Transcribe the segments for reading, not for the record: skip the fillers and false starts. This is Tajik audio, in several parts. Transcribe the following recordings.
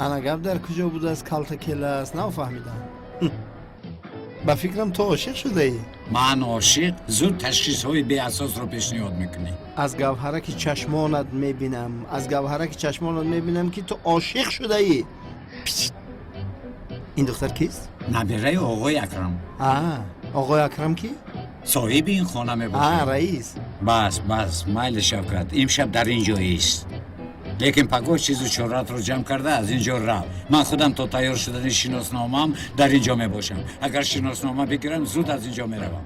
Ана гап дар куҷо будааст, калта келас, нафаҳмидам. Ба фикрам, ту ошиқ шудаӣ. Ман ошиқ? Зуд ташхисҳои беасосро пешниҳод мекунӣ. Аз гавҳараки чашмонат мебинам, аз гавҳараки чашмонат мебинам, ки ту ошиқ шудаӣ. Ин духтар кист? Набираи оғои Акрам. А, оғои Акрам ки? Соҳиби ин хона мебошад. А, раис. Бас, бас, майли, Шавкат, имшаб дар ин ҷо ист, лекин пагоҳ чизу чоратро ҷамъ карда, аз ин ҷо рав. Ман худам то тайёр шудани шиносномаам дар ин ҷо мебошам. Агар шиноснома бигирам, зуд аз ин ҷо меравам.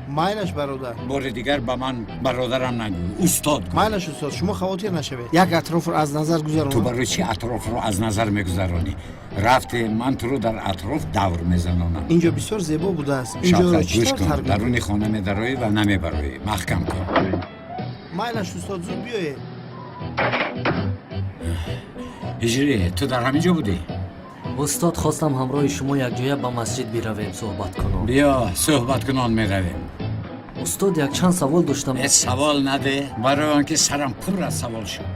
Майлаш, бародар. Бори дигар ба ман бародарам нагӯ, устод гӯ. Майлаш, устод, шумо хавотир нашавед, як атрофро аз назар Ту гузаронам. барои чӣ атрофро аз назар мегузаронӣ? Рафте, ман туро дар атроф давр мезанонам. Инҷо бисёр зебо будааст, инҷоро Шавкат, чӣ гӯш тавр кун. тарк мекунӣ? Даруни хона медароӣ ва намебароӣ. Маҳкам кун. Майлаш, устод, зуд биёед. Ҳиҷрӣ, ту дар ҳамин ҷо будӣ? Устод, хостам ҳамроҳи шумо якҷоя ба масҷид биравем, суҳбат кунон. Биё, суҳбаткунон меравем. Устод, якчанд савол доштам. Э, савол наде, барои он ки сарам пур аз савол шуд.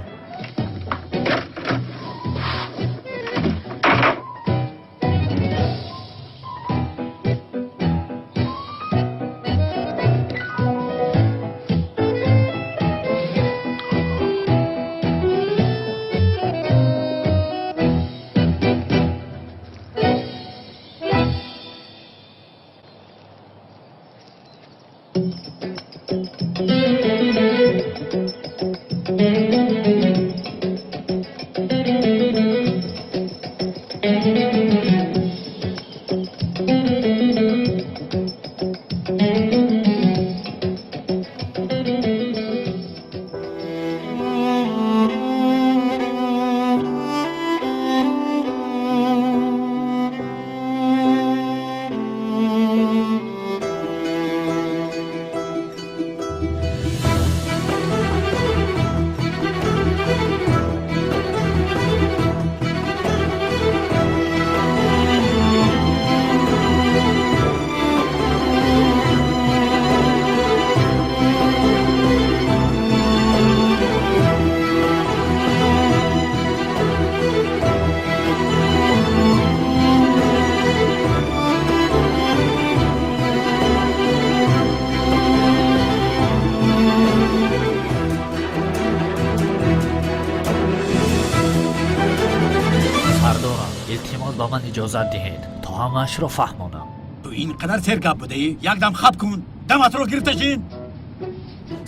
Сардорам, илтимос, ба ман иҷозат диҳед, то ҳамаашро фаҳмонам. Ту ин қадар сергап будаӣ? Якдам хаб кун, даматро гирифта шин.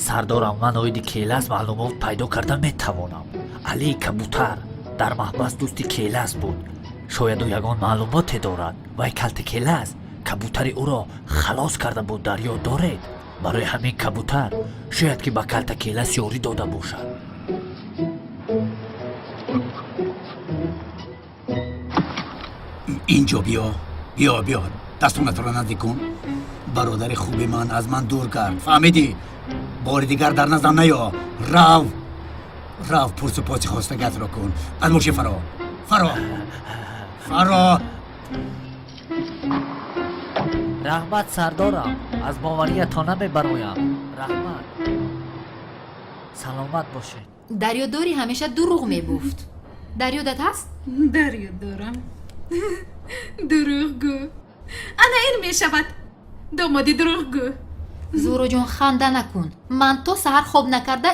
Сардорам, ман оиди Келас маълумот пайдо карда метавонам. Алии Кабутар дар маҳбас дӯсти Келас буд. Шояд ӯ ягон маълумоте дорад. Вай калти Келас кабутари ӯро халос карда буд, дар ёд доред? Барои ҳамин кабутар шояд ки ба калта Келас ёрӣ дода бошад. Инҷо биё, биё, биё, дастонатро наздик кун. Бародари хуби ман аз ман дур кард, фаҳмидӣ? Бори дигар дар наздам наё. Рав, рав, пурсу поси хостагатро кун. Аз мошин фаро, фаро, фаро. Раҳмат, сардорам, аз бовариятон намебароям. Раҳмат, саломат бошед. Дарёдорӣ, ҳамеша дурӯғ мегуфт, дар ёдат ҳаст? Дар ёд дорам. Дурӯғгӯ, ана ин мешавад домоди дурӯғгӯ. Зуҳроҷон, ханда накун. Ман то саҳар хоб накарда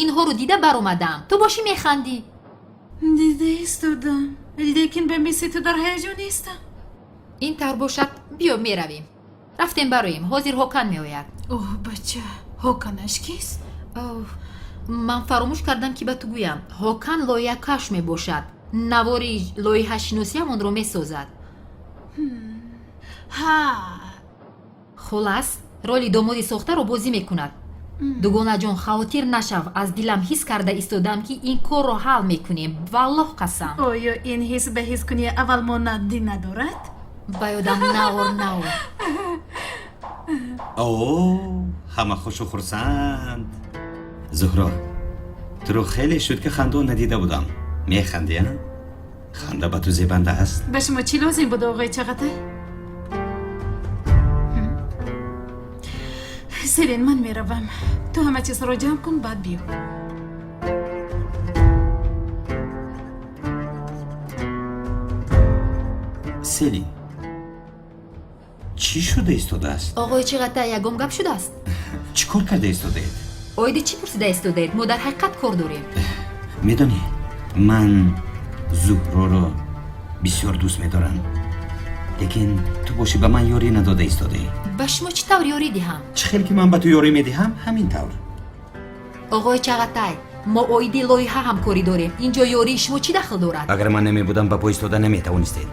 инҳоро дида баромадам, ту бошӣ механдӣ. Дида истодам, лекин ба мисли ту дар ҳаяҷон нестам. Ин тавр бошад, биё, меравем. Рафтем, бароем, ҳозир Ҳокан меояд. Оҳ, бача, Ҳоканаш кист? Оҳ, ман фаромӯш кардам, ки ба ту гӯям. Ҳокан лоиҳакаш мебошад, навори лоиҳашиносиамонро месозад. Ҳа. Хулас, роли домоди сохтаро бозӣ мекунад. Дугонаҷон, хавотир нашав, аз дилам ҳис карда истодам, ки ин корро ҳал мекунем, валлоҳ қасам. Оё ин ҳис ба ҳискунии аввал монандӣ надорад? Ба ёдам наор, наор. О, ҳама хушу хурсанд. Зуҳро, туро хеле шуд, ки хандон надида будам. Механдӣ, а? Ханда ба ту зебанда аст. Ба шумо чӣ лозим буд, оғои Чағатай? Селин, ман меравам, ту ҳама чизро ҷамъ кун, баъд биё. Селин, чӣ шуда истодааст? Оғои Чиғатай, ягон гап шудааст? Чӣ кор карда истодаед? Оиди чӣ пурсида истодаед? Мо дар ҳақиқат кор дорем. Медонӣ, ман Зуҳроро бисёр дӯст медорам, лекин ту бошӣ ба ман ёрӣ надода истодаӣ. Ба шумо чӣ тавр ёрӣ диҳам? Чӣ хел ки ман ба ту ёрӣ медиҳам, ҳамин тавр. Оғои Чағатай, мо оиди лоиҳа ҳамкорӣ дорем. Ин ҷо ёрии шумо чӣ дахл дорад? Агар ман намебудам, ба по истода наметавонистед.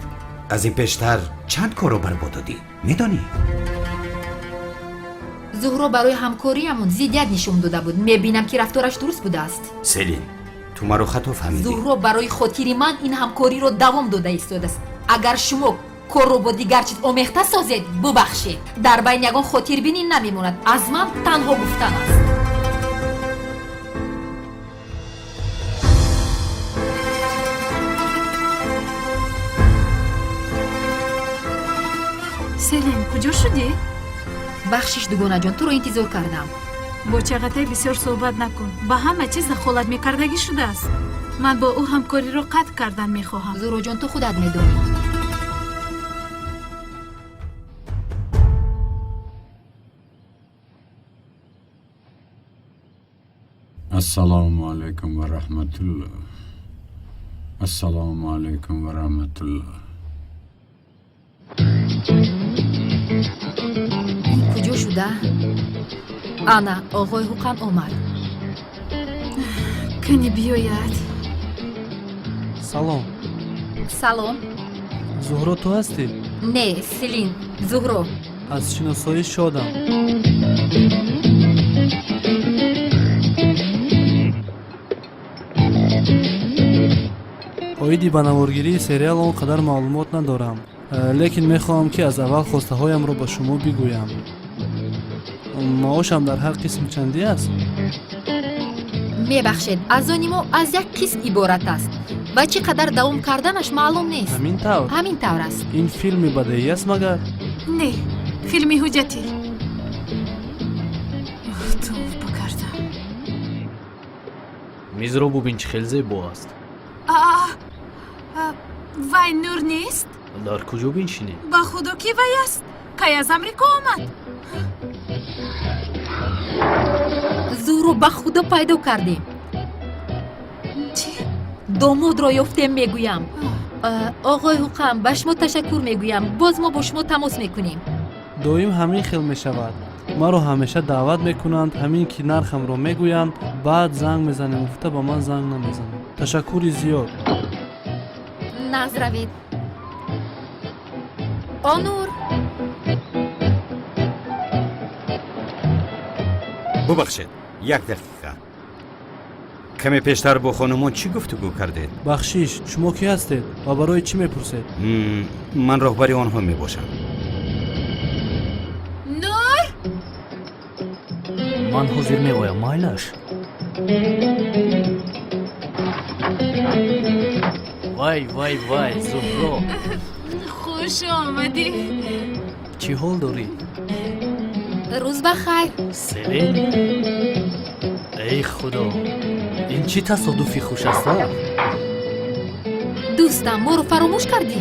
Аз ин пештар чанд корро барбод додӣ, медонӣ? Зуҳро барои ҳамкориямон зиддият нишон дода буд. Мебинам, ки рафтораш дуруст будааст. Селин, ту маро хато фаҳмидӣ. Зуҳро барои хотири ман ин ҳамкориро давом дода истодааст. Агар шумо корро бо дигар чиз омехта созед, бубахшед, дар байни ягон хотирбинӣ намемонад. Аз ман танҳо гуфтан аст. Селин, куҷо шудӣ? Бахшиш, дугонаҷон, туро интизор кардам. Бо Чағатай бисёр суҳбат накун, ба ҳама чиз дахолат мекардагӣ шудааст. Ман бо ӯ ҳамкориро қатъ кардан мехоҳам. Зуҳроҷон, ту худат медонӣ. Ассалому алайкум ва раҳматуллоҳ. Ассалому алайкум ва раҳматуллоҳ. Ин куҷо шуда? Ана оғои Ҳуқан омад. Кани биёяд. Салом. Салом. Зуҳро ту ҳастӣ? Не, Селин, Зуҳро. Аз шиносоӣ шодам. Оиди ба наворгирии сериал он қадар маълумот надорам, лекин мехоҳам, ки аз аввал хостаҳоямро ба шумо бигӯям. Маошам дар ҳар қисм чандӣ аст? Мебахшед, аз они мо аз як қисм иборат аст ва чӣ қадар давом карданаш маълум нест. Ҳамин тавр? Ҳамин тавр аст. Ин филми бадеӣ аст магар? Не, филми ҳуҷҷатӣ. Тавба кардам. Мизро бубин, чӣ хел зебо аст. Вай Нур нест? Дар куҷо биншинем? Ба худо, ки вай аст. Кай аз Амрико омад? Зуҳро, ба худо, пайдо кардем. Чӣ? Домодро ёфтем, мегӯям. Оғои Ҳуқам, ба шумо ташаккур мегӯям. Боз мо бо шумо тамос мекунем. Доим ҳамин хел мешавад. Маро ҳамеша даъват мекунанд, ҳамин ки нархамро мегӯянд, баъд занг мезанем гуфта, ба ман занг намезананд. Ташаккури зиёд. Нағз равед. Онур. Бубахшед, як дақиқа. Каме пештар бо хонумон чӣ гуфтугӯ кардед? Бахшиш, шумо кӣ ҳастед ва барои чӣ мепурсед? Ман роҳбари онҳо мебошам. Нур. Ман ҳозир меоям, майлаш. Вай, вай, вай, Зуҳро! Хуш омадӣ. Чӣ ҳол дорӣ? Рӯз ба хайр. Селин, эй худо, ин чӣ тасодуфи хуш аст, а? Дӯстам, моро фаромӯш кардӣ?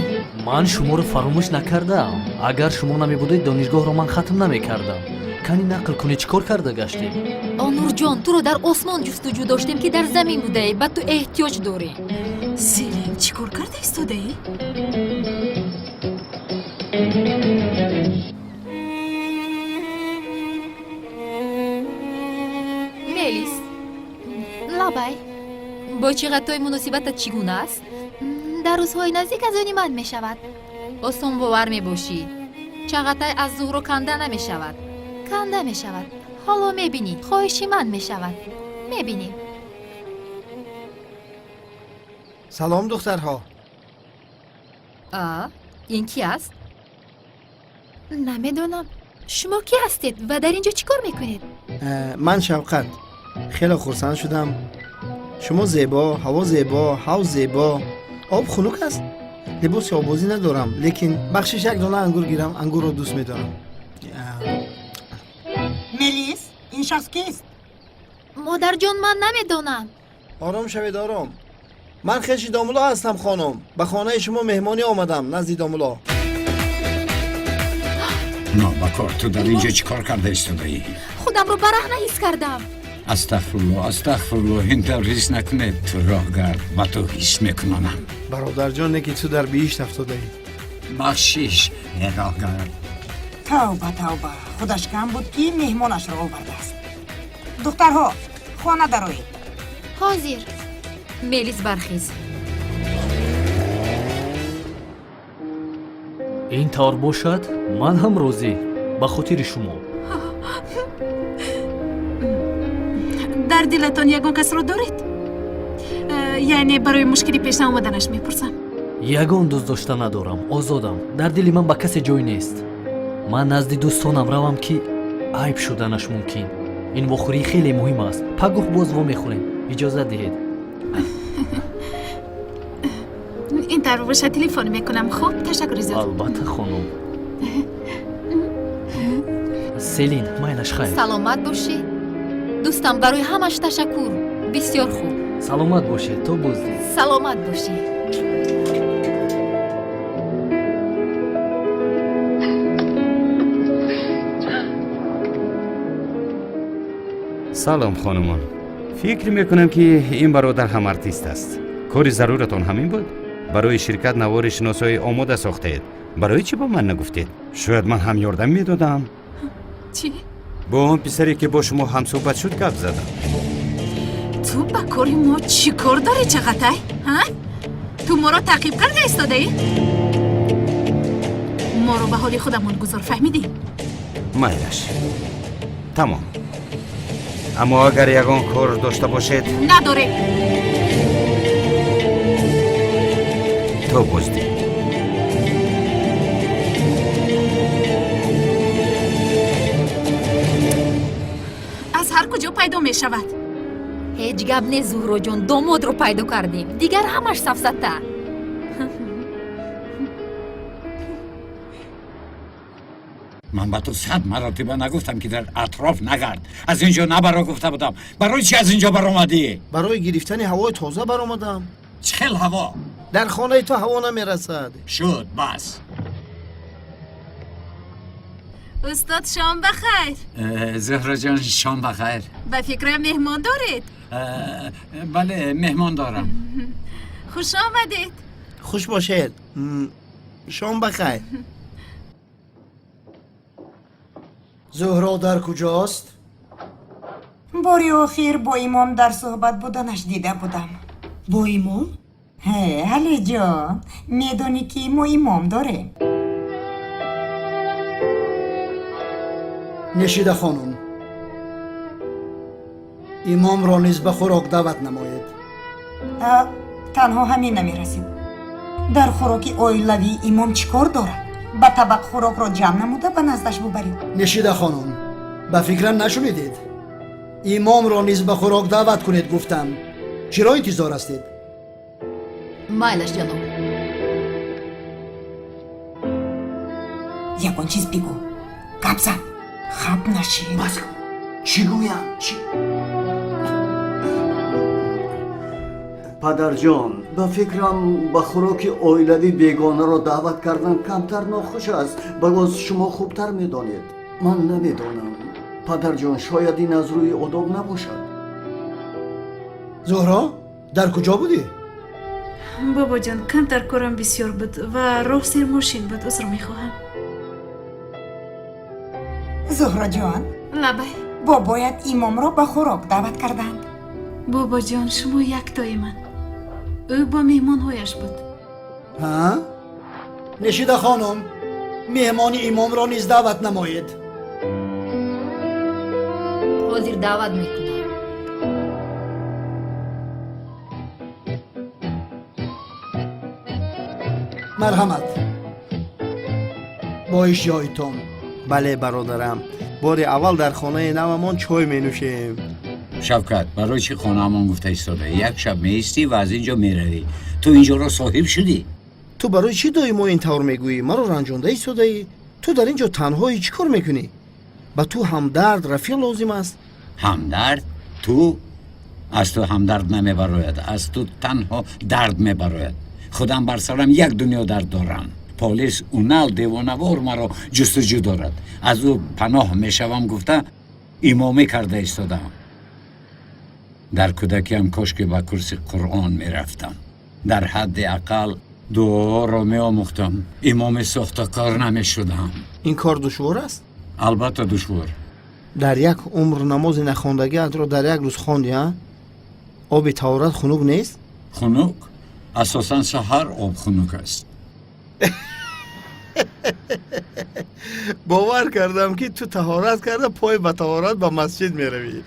Ман шуморо фаромӯш накардаам. Агар шумо намебудед, донишгоҳро ман хатм намекардам. Кани, нақл кунед, чӣ кор карда гаштед? Онурҷон, туро дар осмон ҷустуҷӯ доштем, ки дар замин будаӣ. Ба ту эҳтиёҷ дорем. Селин, чӣ кор карда истодаӣ? Мелис, лабай, бо Чиғатой муносибатат чӣ гуна аст? Дар рӯзҳои наздик аз они ман мешавад. Осонбовар мебошӣ. Чағатай аз Зуҳро канда намешавад. Канда мешавад, ҳоло мебинӣ. Хоҳиши ман мешавад, мебинӣ. Салом, духтарҳо. А, ин ки аст? Намедонам. Шумо кӣ ҳастед ва дар ин ҷо чӣ кор мекунед? Ман Шавқат. Хеле хурсанд шудам. Шумо зебо, ҳаво зебо, ҳавз зебо, об хунук аст. Либоси оббозӣ надорам, лекин бахшиш, як дона ангур гирам. Ангурро дӯст медорам. Мелис, ин шахс кист? Модарҷон, ман намедонам. Ором шавед, ором. Ман хеши домуло ҳастам, хонум. Ба хонаи шумо меҳмонӣ омадам, назди домуло. Нобакор, ту дар ин ҷо чӣ кор карда истодаӣ? Худамро бараҳна ҳис кардам. Астағфирулло, астағфирулло, ин тавр ҳис накунед. Ту роҳгард, ба ту ҳис мекунонам. Бародарҷон, не ки ту дар биҳишт афтодаӣ. Бахшиш, э роҳгард. Тавба, тавба, худаш кам буд, ки меҳмонашро овардааст. Духтарҳо, хона дароед. Ҳозир. Мелис, бархез. Ин тавр бошад, ман ҳам розӣ, ба хотири шумо. Дар дилатон ягон касро доред? Яъне барои мушкили пеш наомаданаш мепурсам. Ягон дӯст дошта надорам, озодам. Дар дили ман ба касе ҷой нест. Ман назди дӯстонам равам, ки айб шуданаш мумкин. Ин вохӯрӣ хеле муҳим аст. Пагоҳ боз вомехӯрем, иҷозат диҳед. Ин тавр бошад, телефон мекунам. Хуб, ташаккури зиёд. Албатта, хонум Селин, майлаш, хайр. Саломат бошӣ, дӯстам, барои ҳамаш ташаккур, бисёр хуб. Саломат бошед, то боздид. Саломат бошӣ. Салом, хонумон. Фикр мекунам, ки ин бародар ҳам артист аст. Кори заруратон ҳамин буд? Барои ширкат навори шиносоӣ омода сохтаед. Барои чӣ ба ман нагуфтед? Шояд ман ҳам ёрдам медодам. Чӣ? Бо он писаре, ки бо шумо ҳамсӯҳбат шуд, гап задам. Ту ба кори мо чӣ кор дорӣ, Чағатай? Ҳа, ту моро таъқиб карда истодаӣ? Моро ба ҳоли худамон гузор, фаҳмидӣ? Майлаш, тамом. Аммо агар ягон кор дошта бошед. Надорем. То боздид. Аз ҳар куҷо пайдо мешавад. Ҳеҷ гап не, Зуҳроҷон, домодро пайдо кардем, дигар ҳамаш сафсата. Ман ба ту 100 маротиба нагуфтам, ки дар атроф нагард, аз ин ҷо набаро гуфта будам. Барои чи аз ин ҷо баромадӣ? Барои гирифтани ҳавои тоза баромадам. Чӣ хел ҳаво? Дар хонаи ту ҳаво намерасад. Шуд, бас. Устод, шом ба хайр. Зуҳроҷон, шом ба хайр. Ба фикрам, меҳмон доред. Бале, меҳмон дорам. Хуш омадед. Хуш бошед. Шом ба хайр. Зуҳро дар куҷост? Бори охир бо имом дар суҳбат буданаш дида будам. Бо имом? Ҳе, Алиҷон, медонӣ, ки мо имом дорем. Нешида хонум, имомро низ ба хӯрок даъват намоед. Танҳо ҳамин намерасид. Дар хӯроки оилавии имом чӣ кор дорад? Ба табақ хӯрокро ҷамъ намуда, ба наздаш бубаред. Нешида хонум, ба фикрам, нашунидед. Имомро низ ба хӯрок даъват кунед, гуфтам. Чиро интизор ҳастед? Майлаш, ҷаноб. Ягон чиз бигӯ, гап зан, хаб нашӣ. Бас, чӣ гӯям, чӣ? Падарҷон, ба фикрам, ба хӯроки оилавӣ бегонаро даъват кардан камтар нохуш аст. Боз шумо хубтар медонед, ман намедонам. Падарҷон, шояд ин аз рӯи одоб набошад. Зуҳро, дар куҷо будӣ? Бобоҷон, камтар корам бисёр буд ва роҳ сермошин буд, узр мехоҳам. Зуҳроҷон. Лабай. Бобоят имомро ба хӯрок даъват карданд. Бобоҷон, шумо яктои ман. Ӯ бо меҳмонҳояш буд. Ҳа, Нешида хонум, меҳмони имомро низ даъват намоед. Ҳозир даъват мекунам. Марҳамат, бо иштиҳоитон. Бале, бародарам, бори аввал дар хонаи навамон чой менӯшем. Шавкат, барои чӣ хонаамон гуфта истода? Як шаб меистӣ ва аз ин ҷо меравӣ. Ту ин ҷоро соҳиб шудӣ. Ту барои чӣ доимо ин тавр мегӯӣ? Маро ранҷонда истодаӣ. Ту дар ин ҷо танҳоӣ, чӣ кор мекунӣ? Ба ту ҳамдард, рафиқ лозим аст. Ҳамдард? Ту? Аз ту ҳамдард намебарояд, аз ту танҳо дард мебарояд. Худам бар сарам як дунё дард дорам. Полис Унал девонавор маро ҷустуҷӯ дорад. Аз ӯ паноҳ мешавам гуфта имомӣ карда истодаам. Дар кӯдакиам кошки ба курси Қуръон мерафтам. Дар ҳадди ақал дуоро меомӯхтам. Имоми сохтакор намешудам. Ин кор душвор аст? Албатта душвор. Дар як умр намози нахондагиатро дар як рӯз хонди, а? Оби таҳорат хунук нест? Хунук? Асосан саҳар об хунук аст. Бовар кардам, ки ту таҳорат карда пой ба таҳорат ба масҷид меравӣ.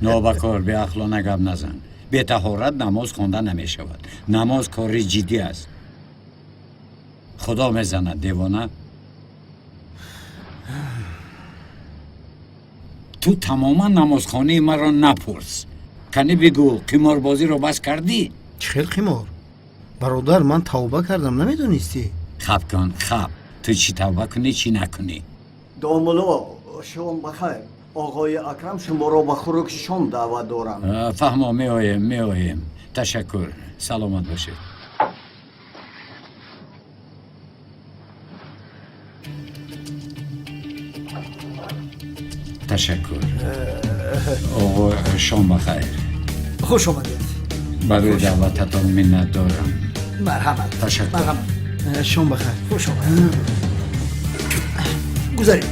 Нобакор, беақлона гап назан. Бетаҳорат намоз хонда намешавад. Намоз кори ҷиддӣ аст. Худо мезанад, девона. Ту тамоман намозхонии маро напурс. Кани бигӯ, қиморбозиро бас кардӣ? Чӣ хел қимор? Бародар, ман тавба кардам, намедонистӣ? Хаб кун, хаб. Ту чӣ тавба кунӣ, чӣ накунӣ? Домулло, шом бахайр. Оғои Акрам шуморо ба хӯроки шом даъват дорам. Фаҳмо, меоем, меоем. Ташаккур, саломат бошед. Ташаккур. Оғо, шом бахайр. Хуш омадед. Барои даъвататон миннатдорам. Марҳамат. Ташаккур. Марҳамат. Шом бахайр. Хуш омадед. Гузаред.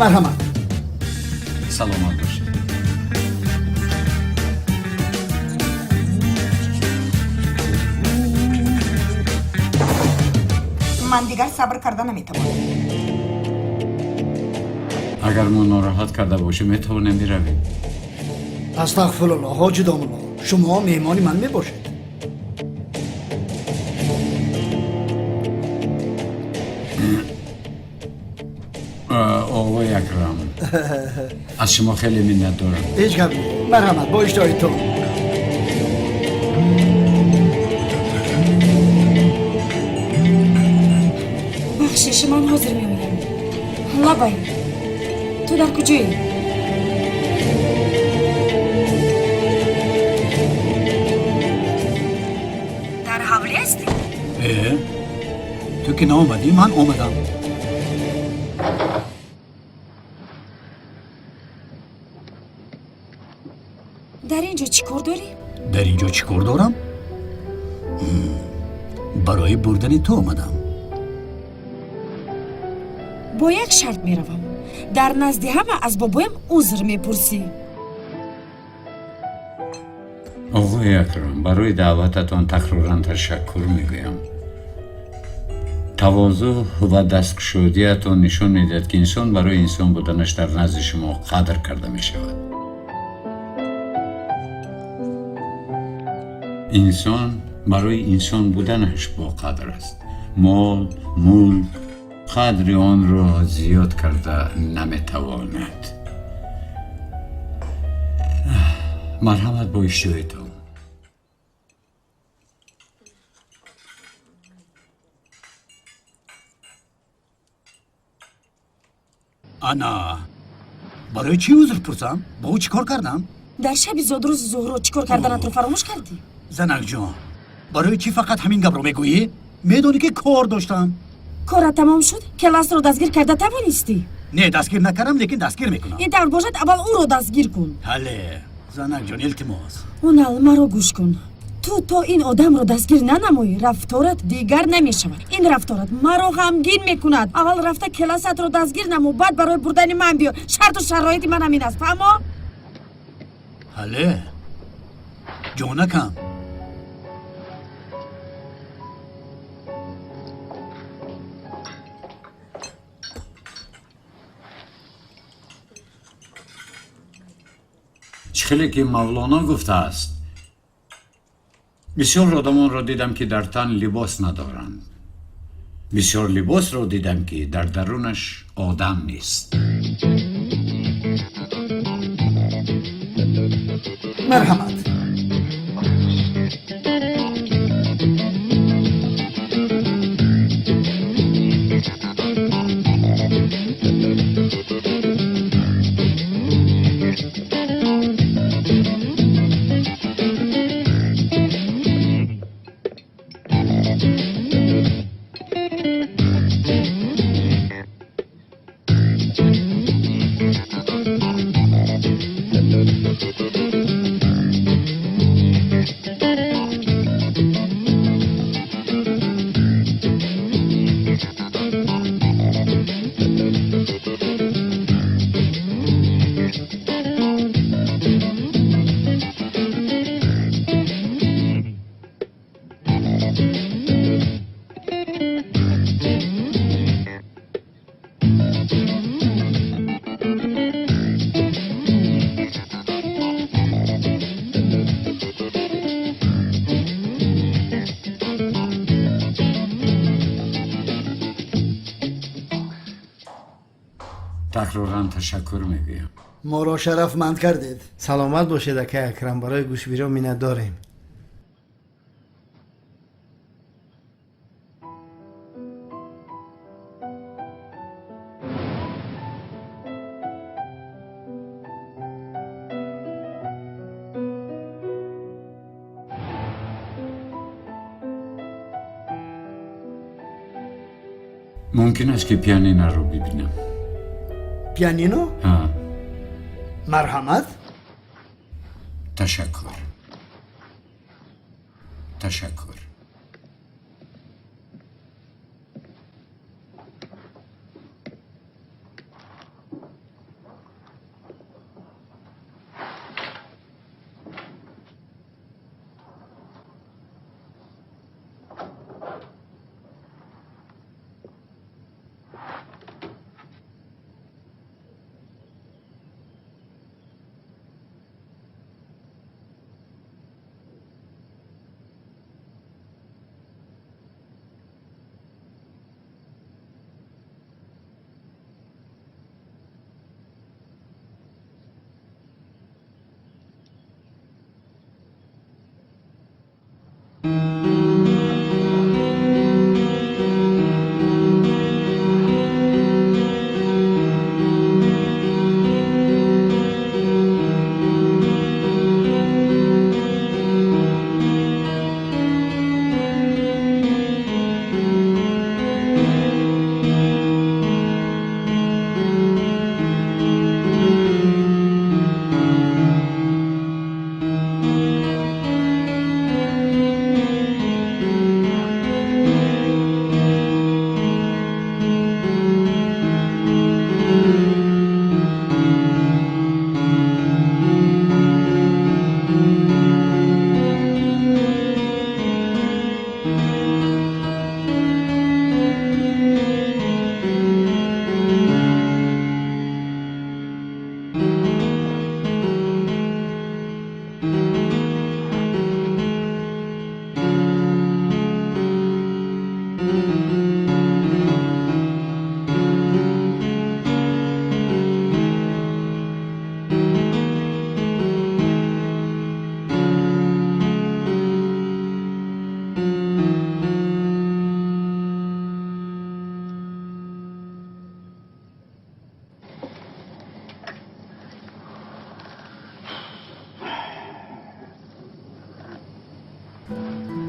Марҳамат. Саломат бошед. Ман дигар сабр карда наметавонам. Агар мо нороҳат карда бошем, метавонем биравем. Астағфируллоҳ, ҳоҷи домулло, шумо меҳмони ман мебошед. Оғои Акрам, аз шумо хеле миннатдорам. Ҳеҷ гап не. Марҳамат, бо иштиҳоитон. Бахшиш, ман ҳозир меоям. Лабай, ту дар куҷоӣ? Дар ҳавлӣ ҳастӣ? Э, ту ки наомадӣ, ман омадам. Дар ин ҷо чӣ кор дорӣ? Дар ин ҷо чӣ кор дорам? Барои бурдани ту омадам. Бо як шарт меравам. Дар назди ҳама аз бобоям узр мепурсӣ. Оғои Акрам, барои даъвататон такроран ташаккур мегӯям. Тавозӯъ ва дасткушодиятон нишон медиҳад, ки инсон барои инсон буданаш дар назди шумо қадр карда мешавад. Инсон барои инсон буданаш боқадр аст. Мол, мулк қадри онро зиёд карда наметавонад. Марҳамат, бо иштиҳоятон. Ана, барои чӣ узр пурсам? Бо ӯ чӣ кор кардам? Дар шаби зодрӯзи Зуҳро чӣ кор карданатро фаромӯш кардӣ? Занакҷон, барои чӣ фақат ҳамин гапро мегӯӣ? Медонӣ, ки кор доштам. Корат тамом шуд? Келасро дастгир карда тавонистӣ? Не, дастгир накардам, лекин дастгир мекунам. Ин тавр бошад, аввал ӯро дастгир кун. Ҳале, занакҷон, илтимос. Унал, маро гӯш кун. Ту то ин одамро дастгир нанамоӣ, рафторат дигар намешавад. Ин рафторат маро ғамгин мекунад. Аввал рафта келасатро дастгир намо, баъд барои бурдани ман биё. Шарту шароити ман ҳамин аст, фаҳмо? Ҳале, ҷонакам. Чӣ хеле ки Мавлоно гуфтааст, бисёр одамонро дидам, ки дар тан либос надоранд. Бисёр либосро дидам, ки дар дарунаш одам нест. Марҳамат. Такроран ташаккур мегӯям. Моро шарафманд кардед. Саломат бошед, акай Акрам, барои гӯшбиро миннатдорем. Мумкин аст, ки пианиноро бибинам? Пианино? Ҳа. Марҳамат. Ташаккур, ташаккур.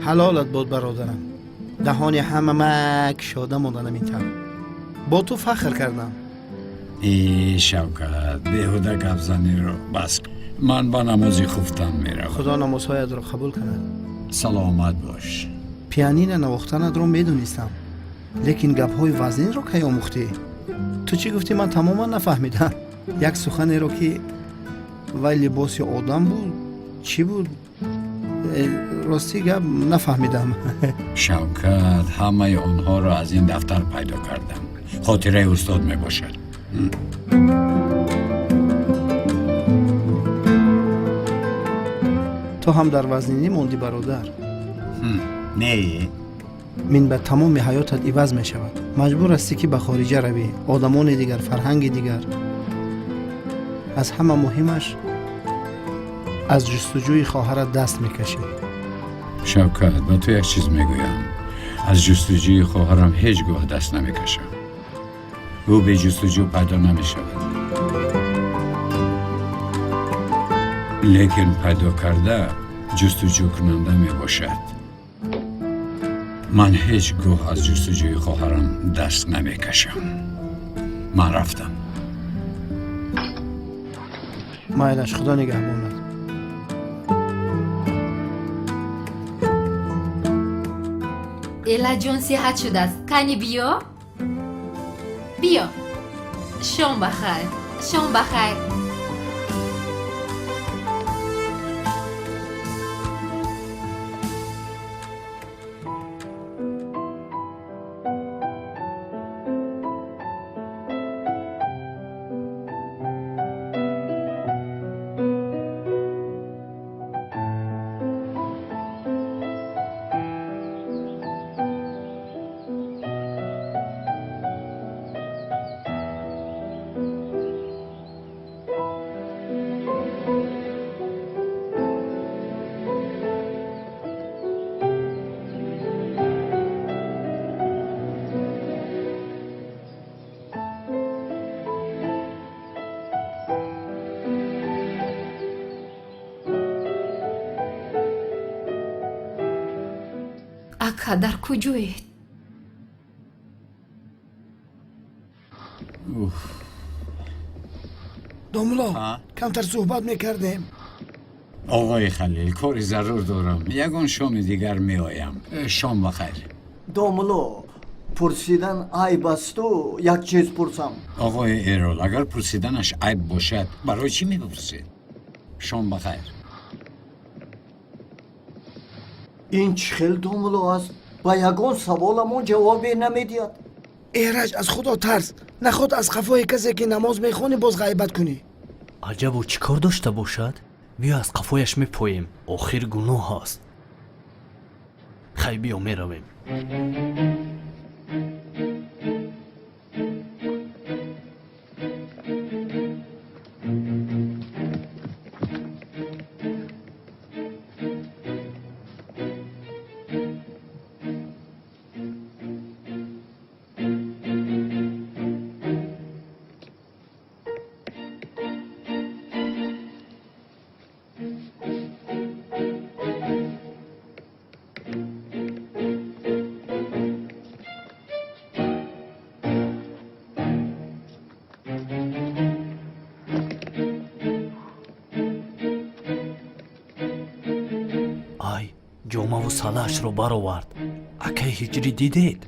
Ҳалолат бод, бародарам. Даҳони ҳама мак шода монданам, ин тавр бо ту фахр кардам. Э, Шавкат, беҳуда гапзаниро бас. Ман ба намози хуфтан меравам. Худо намозҳоятро қабул кунад. Саломат бош. Пианина навохтанатро медонистам, лекин гапҳои вазнинро кай омӯхтӣ? Ту чӣ гуфтӣ, ман тамоман нафаҳмидам. Як суханеро, ки вай либоси одам буд, чӣ буд? Ростӣ гап, нафаҳмидам. Шавкат, ҳамаи онҳоро аз ин дафтар пайдо кардам. Хотираи устод мебошад. Ту ҳам дар вазнинӣ мондӣ, бародар. Не. Минбаъд тамоми ҳаётат иваз мешавад. Маҷбур ҳастӣ, ки ба хориҷа равӣ, одамони дигар, фарҳанги дигар. Аз ҳама муҳимаш, Аз ҷустуҷӯи хоҳарат даст мекашӣ. Шавкат, ба ту як чиз мегӯям: аз ҷустуҷӯи хоҳарам ҳеҷ гоҳ даст намекашам. Ӯ бе ҷустуҷӯ пайдо намешавад, лекин пайдо карда ҷустуҷӯкунанда мебошад. Ман ҳеҷ гоҳ аз ҷустуҷӯи хоҳарам даст намекашам. Ман рафтам. Майлаш, Худо нигаҳбонад. Элаҷон сиҳат шудааст. Кани биё, биё. Шом ба хайр, шом ба хайр. Ака, дар куҷоед? Домуло, камтар суҳбат мекардем. Оғои Халил, кори зарур дорам, ягон шоми дигар меоям. Шом ба хайр. Домуло, пурсидан айб асту, як чиз пурсам. Оғои Эрол, агар пурсиданаш айб бошад, барои чӣ мепурсед? Шом ба хайр. Ин чӣ хел домуло аст, ба ягон саволамон ҷавобе намедиҳад. Эраҷ, аз Худо тарс, наход аз қафои касе ки намоз мехонӣ, боз ғайбат кунӣ. Аҷабо, чӣ кор дошта бошад? Биё, аз қафояш мепоем, охир гуноҳ аст. Хай, биё, меравем. Ай, ҷомаву салаашро баровард. Акаи Ҳиҷрӣ, дидед?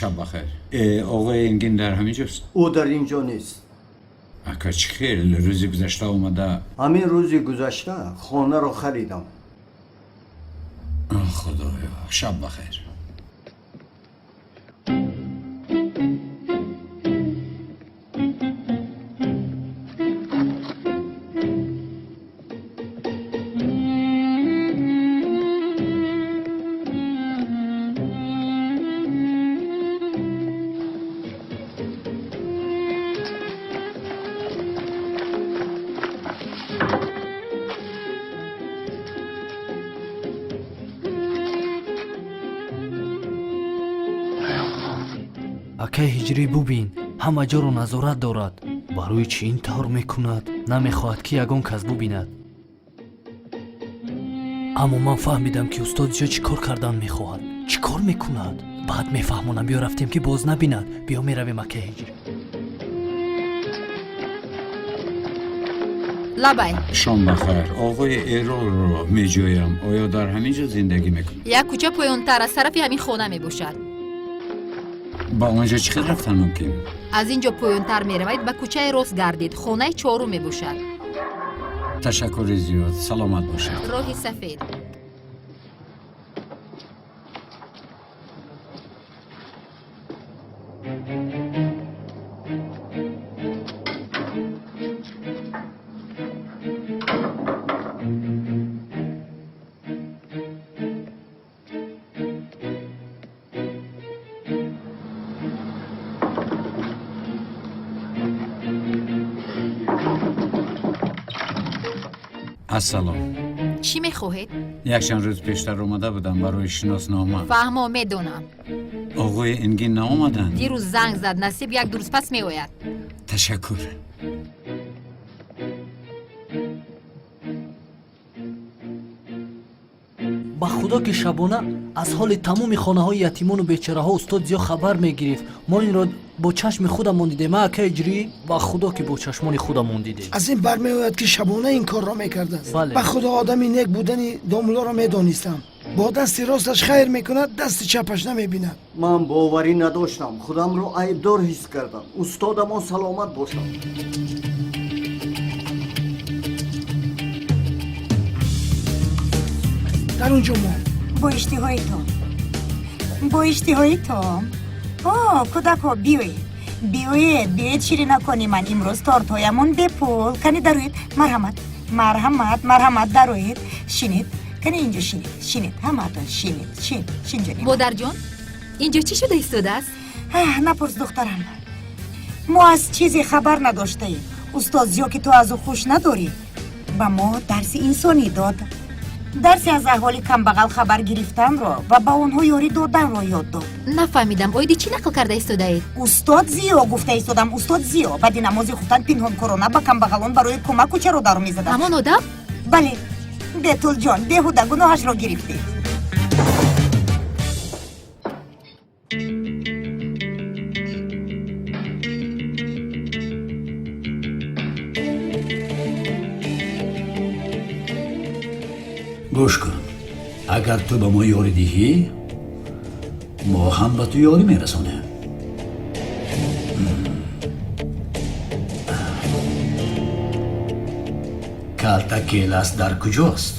Шаб бахайр. Оғои Энгин дар ҳамин ҷост? Ӯ дар ин ҷо нест. Ака, чӣ хел? Рӯзи гузашта омада. Ҳамин рӯзи гузашта хонаро харидам. Худоё, шаб бахайр. Акаи Ҳиҷрӣ, бубин, ҳама ҷоро назорат дорад. Барои чӣ ин тавр мекунад? Намехоҳад, ки ягон кас бубинад. Аммо ман фаҳмидам, ки устод зиё чӣ кор кардан мехоҳад, чӣ кор мекунад. Баъд мефаҳмонам. Биё, рафтем, ки боз набинад. Биё, меравем, акаи Ҳиҷрӣ. Лабай. Шом бахайр. Оғои Эролро меҷӯям, оё дар ҳамин ҷо зиндагӣ мекунад? Як кӯча поёнтар аз тарафи ҳамин хона мебошад. Ба он ҷо чӣ хел рафтан мумкин? Аз ин ҷо поёнтар меравед, ба кӯчаи рост гардед, хонаи чорум мебошад. Ташаккури зиёд, саломат бошед. Роҳи сафед. Ассалом. Чӣ мехоҳед? Якчанд рӯз пештар омада будам барои шиноснома. Фаҳмо, медонам. Оғои Энгин наомаданд? Дирӯз занг зад, насиб як ду рӯз пас меояд. Ташаккур. Ба худо ки шабона аз ҳоли тамоми хонаҳои ятимону бечораҳо устод Зиё хабар мегирифт. Мо инро бо чашми худамон дидем, а акаи Ҷирӣ? Ба худо ки бо чашмони худамон дидем. Аз ин бармеояд, ки шабона ин корро мекардааст. Бале. Ба худо, одами нек будани домулоро медонистам. Бо дасти росташ хайр мекунад, дасти чапаш намебинад. Ман боварӣ надоштам, худамро айбдор ҳис кардам. Устодамон саломат бошад. Дар он ҷо мо Бо иштиҳои том, бо иштиҳои том. О, кӯдакҳо, биёед, биёед, биёед, ширинакони ман. Имрӯз тортҳоямон бепул. Кани дароед, марҳамат, марҳамат, марҳамат, дароед, шинед. Кани инҷо шинед, шинед, ҳамаатон шинед. Шин, шин, ҷони ман. Модарҷон, инҷо чӣ шуда истодааст? Напурс, духтарам, мо аз чизе хабар надоштаем. Устод Зиё, ки ту аз ӯ хуш надорӣ, ба мо дарси инсонӣ дод. Дарси аз аҳволи камбағал хабар гирифтанро ва ба онҳо ёрӣ доданро ёд дод. Нафаҳмидам, оиди чӣ нақл карда истодаед? Устод Зиё гуфта истодам. Устод Зиё баъди намози хуфтан пинҳонкорона ба камбағалон барои кӯмак кӯчаро дару мезадад. Ҳамон одам? Бале. Бетулҷон, беҳуда гуноҳашро гирифтӣ. Гӯш кун, агар ту ба мо ёрӣ диҳӣ, мо ҳам ба ту ёрӣ мерасонем. Калта Келас дар куҷост?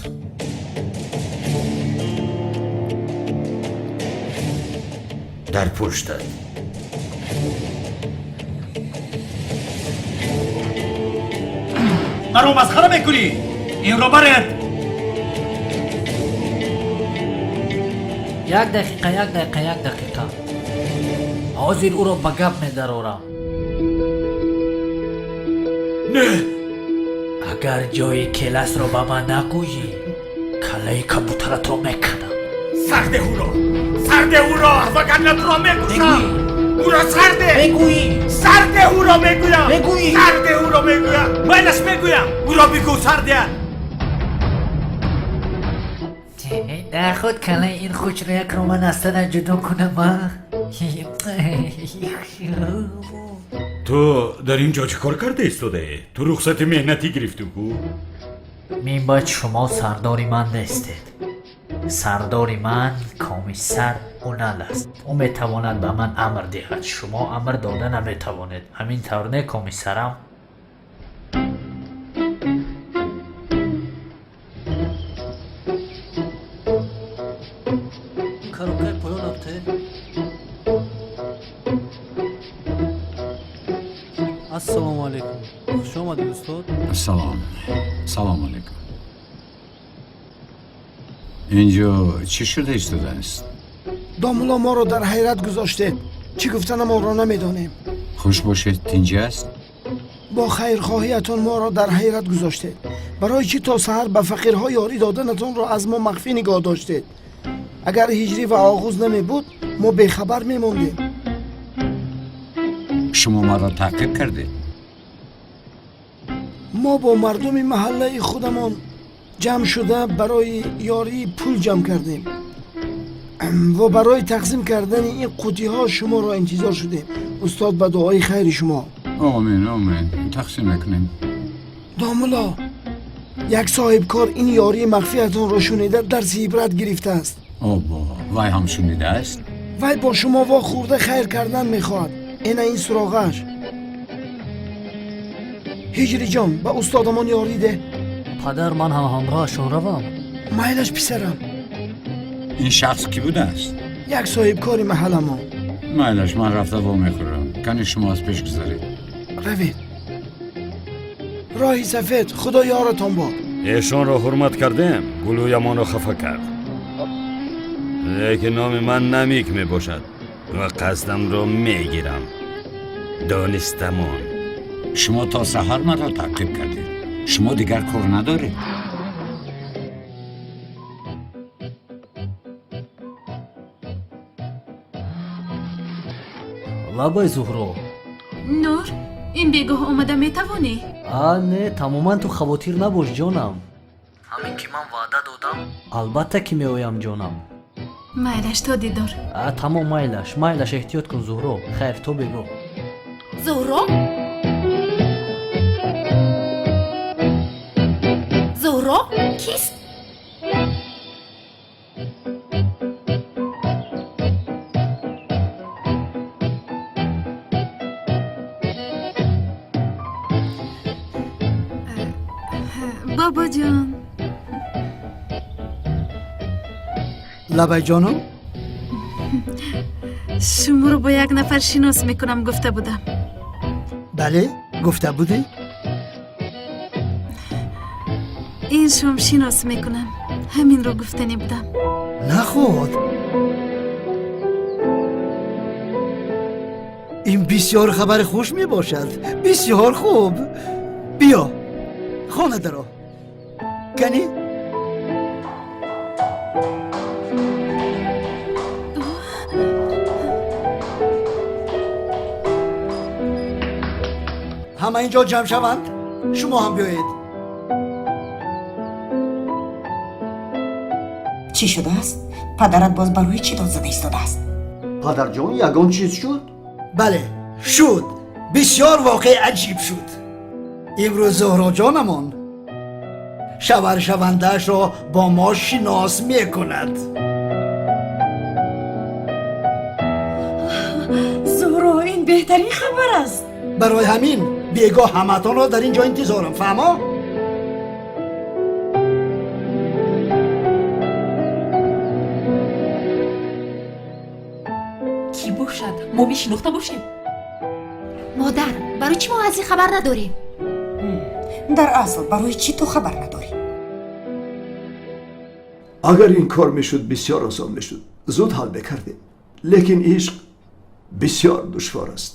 Дар пуштат. Маро масхара мекунӣ? Инро баред. Як дақиқа, як дақиқа, як дақиқа. Ҳозир ӯро ба гап медарорам. Не. Агар ҷои Келасро ба ман нагӯӣ, каллаи кабутаратро меканам. Сарде ӯро, сарде ӯро, вагарна туро мекушам. Ӯро сарде. Мегӯӣ. Сарде ӯро мегӯям. Мегӯӣ. Сарде ӯро мегӯям. Майлаш, мегӯям. Ӯро бигӯ, сардеат. Наход каллаи ин хушроякро ман аз тана ҷудо кунам, а? Ту дар ин ҷо чӣ кор карда истодаӣ? Ту рухсати меҳнатӣ гирифтӣ ку? Минбаъд шумо сардори ман нестед. Сардори ман комиссар Унал аст. Ӯ метавонад ба ман амр диҳад, шумо амр дода наметавонед. Ҳамин тавр не, комиссарам? Коробкаи поён абте. Ассалому алайкум, хуш омадед, устод. Салом, салому алайкум. Инҷо чӣ шуда истодааст? Домулло, моро дар ҳайрат гузоштед, чӣ гуфтанамонро намедонем. Хуш бошед, тинҷ аст? Бо хайрхоҳиятон моро дар ҳайрат гузоштед. Барои чӣ то саҳар ба фақирҳо ёрӣ доданатонро аз мо махфӣ нигоҳ доштед? Агар ҳиҷрӣ ва оғуз намебуд, мо бехабар мемондем. Шумо маро таъқиб кардед? Мо бо мардуми маҳаллаи худамон ҷамъ шуда барои ёрии пул ҷамъ кардем ва барои тақсим кардани ин қутиҳо шуморо интизор шудем. Устод, ба дуои хайри шумо. Омин, омин, тақсим мекунем. Домулло, як соҳибкор ин ёрии махфиятонро шунида дарси ибрат гирифтааст. Обо, вай ҳам шунидааст? Вай бо шумо вохӯрда хайр кардан мехоҳад. Ина ин суроғааш. Ҳиҷриҷон, ба устодамон ёрӣ деҳ. Падар, ман ҳам ҳамроҳашон равам? Майлаш, писарам. Ин шахс кӣ будааст? Як соҳибкори маҳалламон. Майлаш, ман рафта вомехӯрам. Кани шумо аз пеш гузаред. Равед. Роҳи сафед, худо ёратон бод. Эшонро ҳурмат кардем, гулӯямонро хафа кард. Лекин номи ман Намик мебошад ва қасдамро мегирам. Донистамон. Шумо то саҳар маро таъқиб кардед. Шумо дигар кор надоред? Лабай, Зуҳро. Нур, ин бегоҳ омада метавонӣ? А, не, тамоман ту хавотир набош, ҷонам. Ҳамин ки ман ваъда додам, албатта ки меоям, ҷонам. Майлаш, то дидор. А, тамом, майлаш, майлаш, эҳтиёт кун, Зуҳро. Хайр, то бегоҳ. Зуҳро, Зуҳро кист? Бобоҷон. Лабайҷоном. Шуморо бо як нафар шинос мекунам, гуфта будам. Бале, гуфта будӣ. Ин шом шинос мекунам, ҳаминро гуфтанӣ будам. Наход, ин бисёр хабари хуш мебошад. Бисёр хуб, биё, хона даро. Кани. Ҳама инҷо ҷамъ шаванд, шумо ҳам биёед. Чӣ шудааст? Падарат боз барои чӣ дод зада истодааст? Падарҷон, ягон чиз шуд? Бале, шуд. Бисёр воқеи аҷиб шуд. Имрӯз Зуҳроҷонамон шаваршавандаашро бо мо шинос мекунад. Зуҳро, ин беҳтарин хабар аст. Барои ҳамин бегоҳ ҳаматонро дар ин ҷо интизорам, фаҳмо? Кӣ бошад? Мо мешинохта бошем? Модар, барои чӣ мо аз ин хабар надорем? Дар асл, барои чӣ ту хабар надорӣ? Агар ин кор мешуд, бисёр осон мешуд, зуд ҳал мекардем. Лекин ишқ бисёр душвор аст.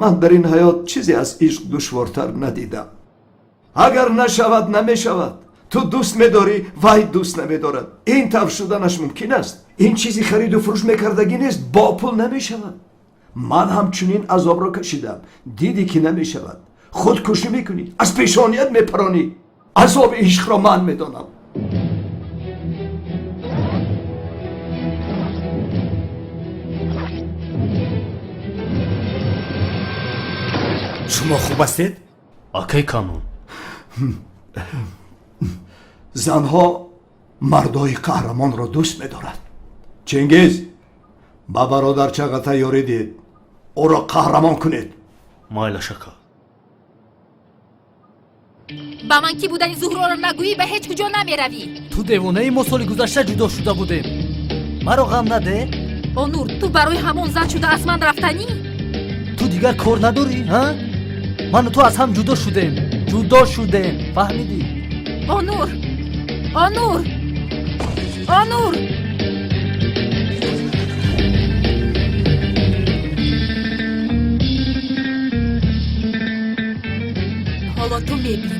Ман дар ин ҳаёт чизе аз ишқ душвортар надидам. Агар нашавад, намешавад. Ту дӯст медорӣ, вай дӯст намедорад. Ин тавр шуданаш мумкин аст? Ин чизи хариду фурӯш мекардагӣ нест, бо пул намешавад. Ман ҳамчунин азобро кашидам. Дидӣ, ки намешавад, худкушӣ мекунӣ, аз пешоният мепаронӣ. Азоби ишқро ман медонам. Шумо хуб ҳастед? Акай Канон. Занҳо мардои қаҳрамонро дӯст медорад. Чингиз, ба бародар Чағатай ёрӣ диҳед, ӯро қаҳрамон кунед. Майлаш, ака. Ба ман кӣ будани Зуҳроро нагӯӣ, ба ҳеҷ куҷо намеравӣ. Ту девонаи? Мо соли гузашта ҷудо шуда будем, маро ғам наде. Онур, ту барои ҳамон зан шуда аз ман рафтанӣ? Ту дигар кор надорӣ, ҳа? Ману ту аз ҳам ҷудо шудем, ҷудо шудем, фаҳмидӣ? Онур, Онур, Онур! Ҳоло ту мебинӣ.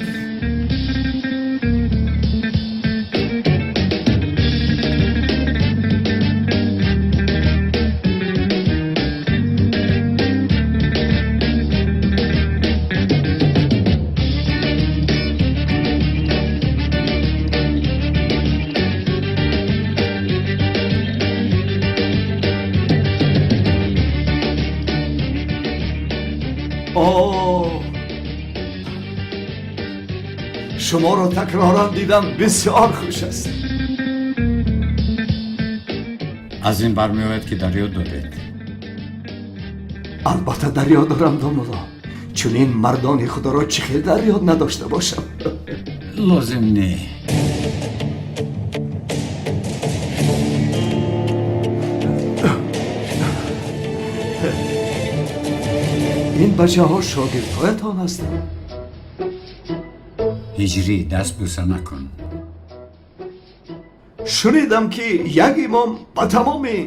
Оҳ, шуморо такроран дидам, бисёр хуш аст. Аз ин бармеояд, ки дар ёд доред. Албатта, дар ёд дорам, домулло. Чунин мардони худоро чӣ хел дар ёд надошта бошам? Лозим не. Ин бачаҳо шогирдҳоятон ҳастанд. Ҳиҷрӣ, даст бӯса накун. Шунидам, ки як имом ба тамоми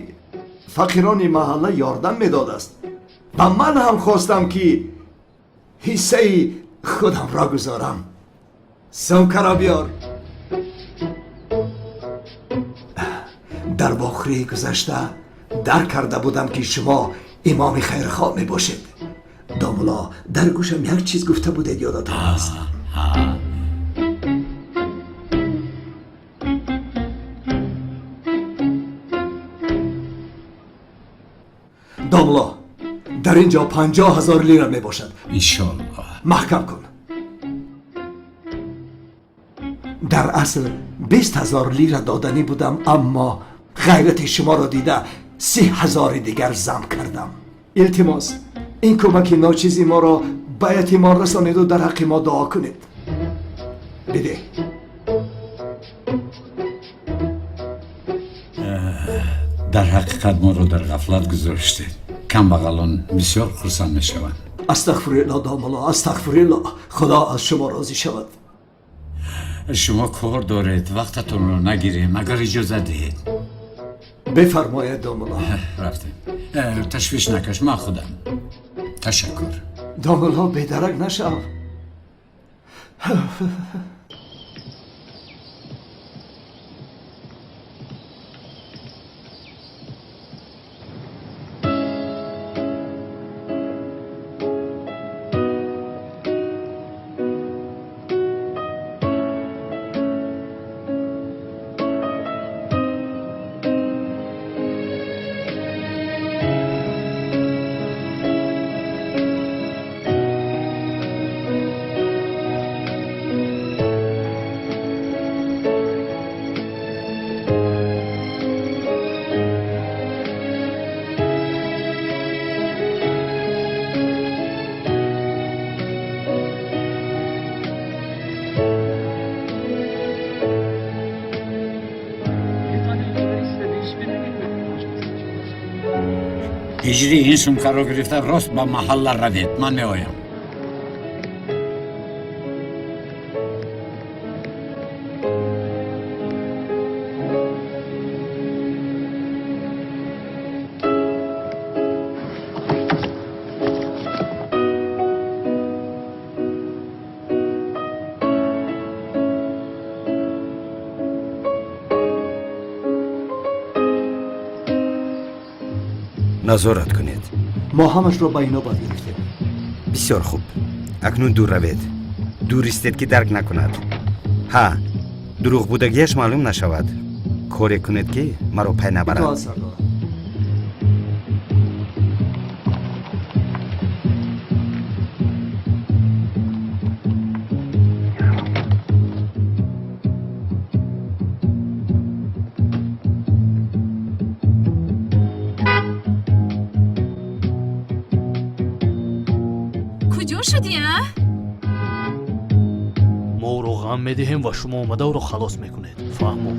фақирони маҳалла ёрдам медодааст ва ман ҳам хостам, ки ҳиссаи худамро гузорам. Сумкаро биёр. Дар вохӯрии гузашта дарк карда будам, ки шумо имоми хайрхоҳ мебошед. Домулло, дар гӯшам як чиз гуфта будед, ёдатон аст? Домулло, дар ин ҷо 50 000 лира мебошад. Иншоаллоҳ. Маҳкам кун. Дар асл 20 000 лира доданӣ будам, аммо ғайрати шуморо дида 30 000-и дигар зам кардам. Илтимос, ин кӯмаки ночизи моро ба ятимон расонеду дар ҳаққи мо дуо кунед. Бидеҳ. Дар ҳақиқат моро дар ғафлат гузоштед. Камбағалон бисёр хурсанд мешаванд. Астағфирулло, домулло, астағфирулло. Худо аз шумо розӣ шавад. Шумо кор доред, вақтатонро нагирем, агар иҷозат диҳед. Бифармоед, домулло. Рафтем. Ташвиш накаш, ман худам. Ташаккур. Домулло, бедарак нашав. Ҳиҷрӣ, ин сумкаро гирифта рост ба маҳалла равед, ман меоям. Назорат кунед. Мо ҳамашро ба инобат гирифтем. Бисёр хуб, акнун дур равед, дур истед, ки дарк накунад. Ҳа, дурӯғ будагиаш маълум нашавад. Коре кунед, ки маро пай набарад. Итоат, сардор. Куҷо шудӣ, а? Мо ӯро ғам медиҳем ва шумо омада ӯро халос мекунед. Фаҳмо?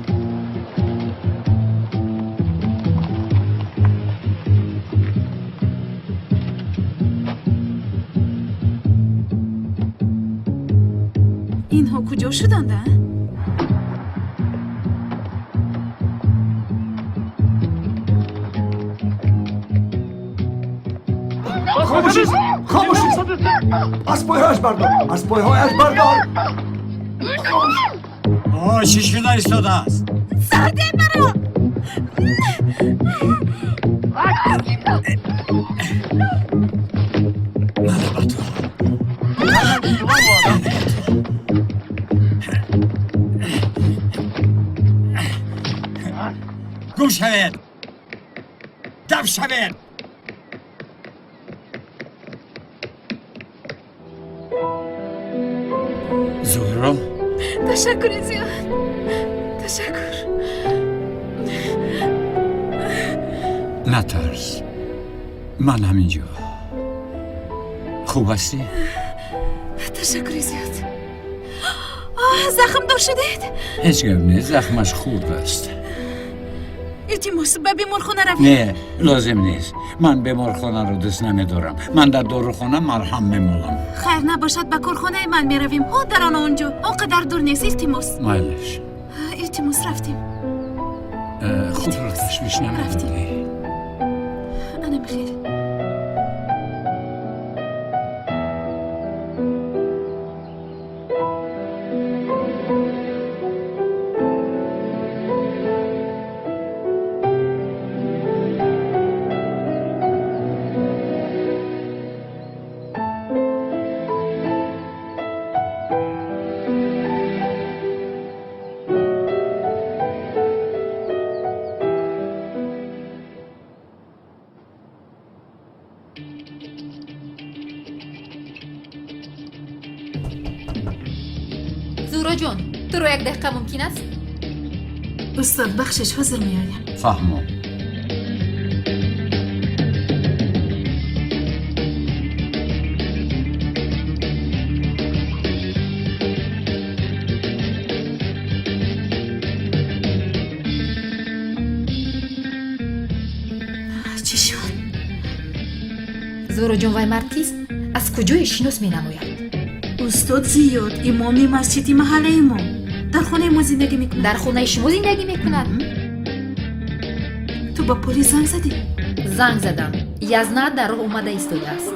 Инҳо куҷо шуданд, а? Хомӯшист, хомӯшист! Аз пойҳояш бардор, аз пойҳояш бардор! О, чӣ шуда истодааст? Сарде маро! Мана ба ту. Гум шавед! Дав шавед! Зуҳро? Ташаккури зиёд, ташаккур. Натарс, ман ҳаминҷо. Хуб ҳастӣ? Ташаккури зиёд. Захмдор шудед? Ҳеҷ гап нест, захмаш хурд аст. Илтимос, ба беморхона равем. Не, лозим нест. Ман беморхонаро дӯст намедорам. Ман дар дорухона марҳам мемолам. Хайр, набошад, ба корхонаи ман меравем. Ҳо, дар он онҷо он қадар дур нест. Илтимос. Майлаш. Илтимос, рафтем. Худро ташвиш намедодӣ. Ана михел. Зуҳроҷон, туро як дақиқа мумкин аст? Устод, бахшиш, ҳозир меоям. Фаҳмо. Чӣ шуд? Зуҳроҷон, вай мард кист? Аз куҷое шинос менамояд? Устод Зиёд, имоми масҷиди маҳаллаи мо. Дар хонаи мо зиндагӣ мекунад. Дар хонаи шумо зиндагӣ мекунад? Ту ба полис занг задӣ? Занг задам. Язна дар роҳ омада истодааст.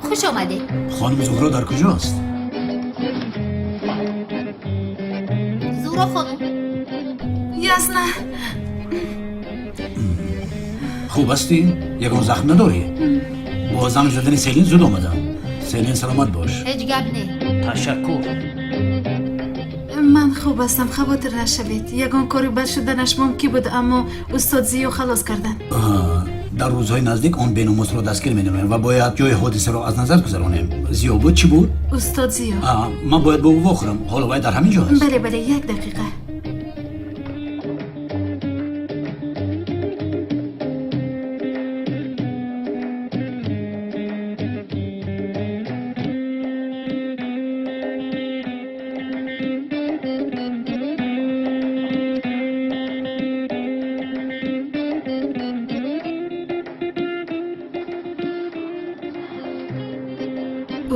Хуш омадед. Хонум Зуҳро дар куҷост? Зуҳро хонум. Ясна. Хуб ҳастӣ? Ягон захм надорӣ? Бо занг задани Селин зуд омадам. Селин, саломат бош. Ҳеҷ гап не. Ташаккур. Ман хуб ҳастам, хавотир нашавед. Ягон кори бад шуданаш мумкин буд, аммо устод Зиё халос карданд. Дар рӯзҳои наздик он беномусро дастгир менамоем ва бояд ҷои ҳодисаро аз назар гузаронем. Зиё буд, чӣ буд? Устод Зиё. Ман бояд бо ӯ вохӯрам. Ҳоло вай дар ҳамин ҷо аст. Бале, бале, як дақиқа.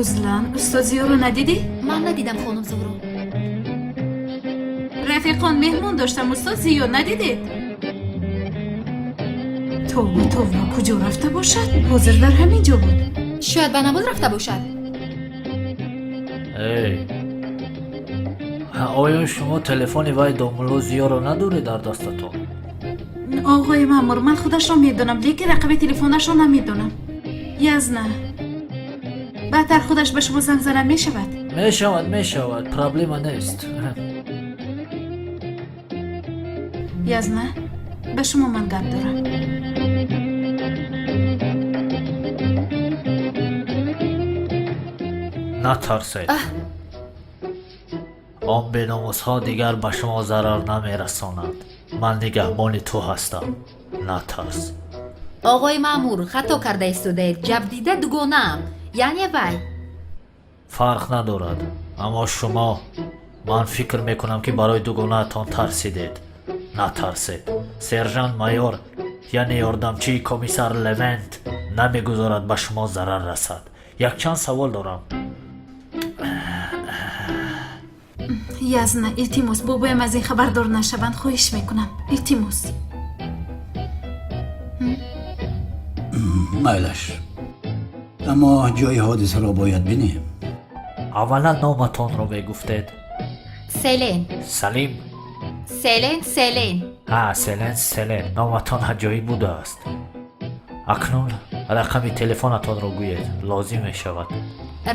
Узлан, устод Зиёро надидӣ? Ман надидам, хонум Зуҳро. Рафиқон, меҳмон доштам, устод Зиё надидед? Тавба, тавба, куҷо рафта бошад? Ҳозир дар ҳамин ҷо буд. Шояд ба намоз рафта бошад. Эй, оё шумо телефони вай домулло Зиёро надоред дар дастатон? Оғои маъмур, ман худашро медонам, лекин рақами телефонашро намедонам. Язна, баъдтар худаш ба шумо занг занад мешавад? Мешавад, мешавад, проблема нест. Язна, ба шумо ман гап дорам. Натарсед. Он беномусҳо дигар ба шумо зарар намерасонанд. Ман нигаҳбони ту ҳастам. Натарс. Оғои маъмур, хато карда истодаед. Ҷабдида дугонаам. Яъне вай. Фарқ надорад, аммо шумо, ман фикр мекунам, ки барои дугонаатон тарсидед. Натарсед. Сержант майор, яъне ёрдамчии комиссар Левент, намегузорад ба шумо зарар расад. Якчанд савол дорам. Язна, илтимос, бобоям аз ин хабардор нашаванд, хоҳиш мекунам. Илтимос. Майлаш, аммо ҷои ҳодисаро бояд бинем. Аввалан номатонро мегуфтед. Селен. Салим. Селен, Селен. Ҳа, Селен, Селен, номатон аҷоиб будааст. Акнун Рақами телефонатонро гӯед, лозим мешавад.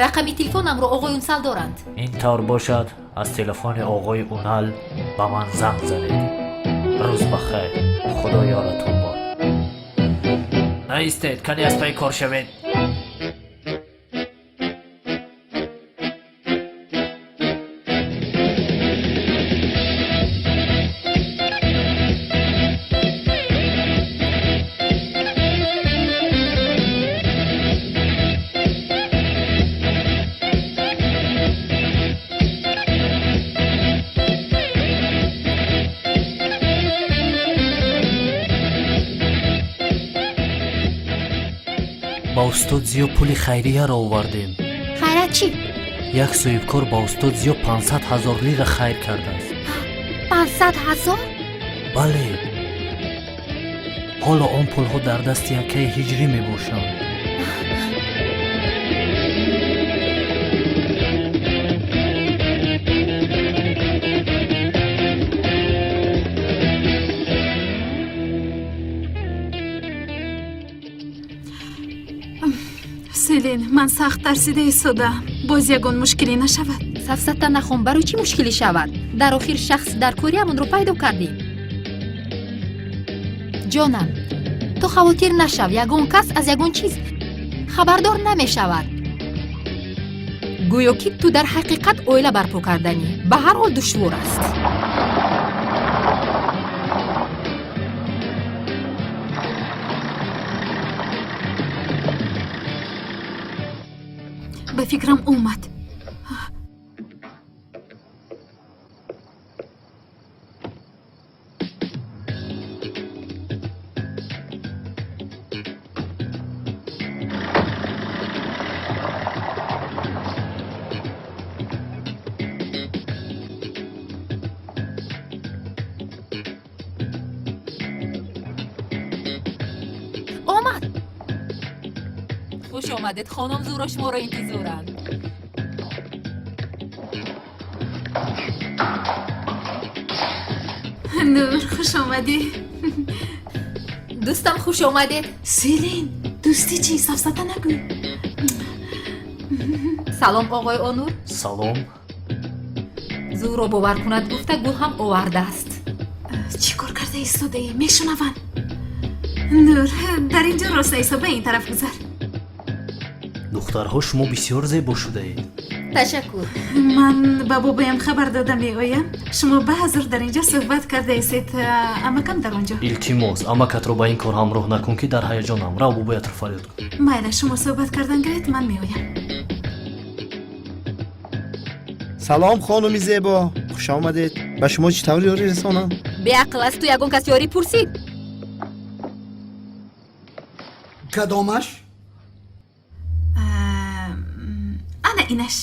Рақами телефонамро оғои Унсал доранд. Ин тавр бошад, аз телефони оғои Унал ба ман занг занед. Рӯз ба хайр, Худо ёратон бод. Наистед, кане аз пайи кор шавед. Ба устод Зиё пули хайрияро овардем. Хайрат чӣ? Як соҳибкор ба устод Зиё 500 ҳазор лира хайр кардааст. 500 ҳазор? Бале, ҳоло он пулҳо дар дасти акаи Ҳиҷрӣ мебошанд. Селин, ман сахт тарсида истодаам, боз ягон мушкилӣ нашавад. Сафсата нахон, барои чӣ мушкилӣ шавад? Дар охир шахс дар кориамонро пайдо кардем. Ҷонам, ту хавотир нашав, ягон кас аз ягон чиз хабардор намешавад. Гӯё ки ту дар ҳақиқат оила барпо карданӣ, ба ҳар ҳол душвор аст. Ба фикрам омад. Омад. Хуш омадед, хонум Зуро шуморо интизоранд. Нур, хуш омадӣ. Дӯстам, хуш омадед. Селин, дӯстӣ чӣ? Сафсата нагӯ. Салом, оғои Онур. Салом. Зуро бовар кунад гуфта гул ҳам овардааст. Чӣ кор карда истодаӣ? Мешунаванд. Нур, дар ин ҷо рост наисто, ба ин тараф гузар. Духтарҳо, шумо бисёр зебо шудаед. Ташаккур. Ман ба бобоям хабар дода меоям. Шумо баъзур дар ин ҷо суҳбат кардаистед, амакам дар он ҷо. Илтимос, амакатро ба ин кор ҳамроҳ накун, ки дар ҳаяҷонам. Рав, бобоятро фарёд кун. Майла, шумо суҳбат кардан гиред, ман меоям. Салом, хонуми зебо, хуш омадед. Ба шумо чӣ тавр ёрӣ расонам? Беақл, аз ту ягон кас ёрӣ пурсид? Кадомаш? Ана инаш.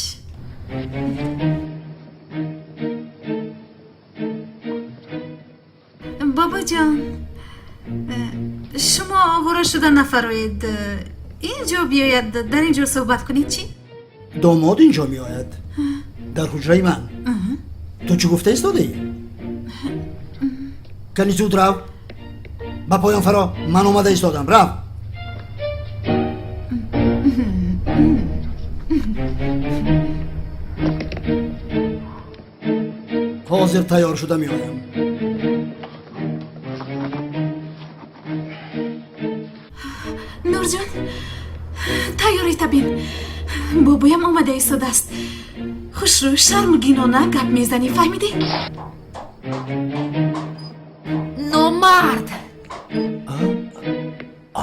Бобоҷон, шумо овора шуда нафароед. Ин ҷо биёяд, дар ин ҷо суҳбат кунед, чӣ? Домод ин ҷо меояд, дар ҳуҷраи ман. Ту чӣ гуфта истодаӣ? Кани зуд рав, ба поён фаро, ман омада истодам, рав. Ҳозир тайёр шуда меоям. Нурҷон, тайёрӣ табин. Бобоям омада истодааст. Хушрӯ, шармгинона гап мезанӣ, фаҳмидӣ? Номард!